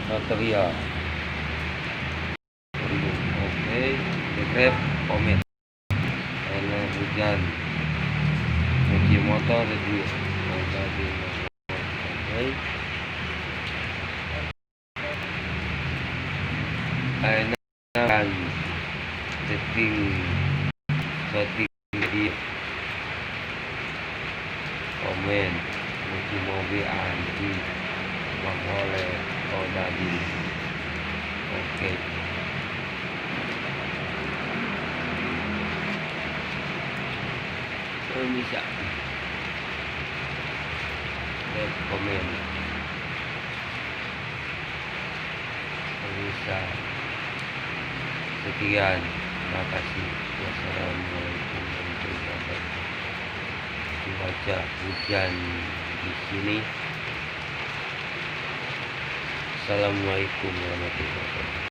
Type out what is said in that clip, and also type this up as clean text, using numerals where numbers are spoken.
Satria. Oke, subscribe, komen. Karena hujan, kunci motor review. Oke. Karena setting setting di komen kunci mobil anti oleh Odading. Oke. Bisa like, komen, bisa. Sekian, terima kasih. Wassalamualaikum warahmatullahi wabarakatuh. Cuaca hujan di sini. Assalamualaikum warahmatullahi wabarakatuh.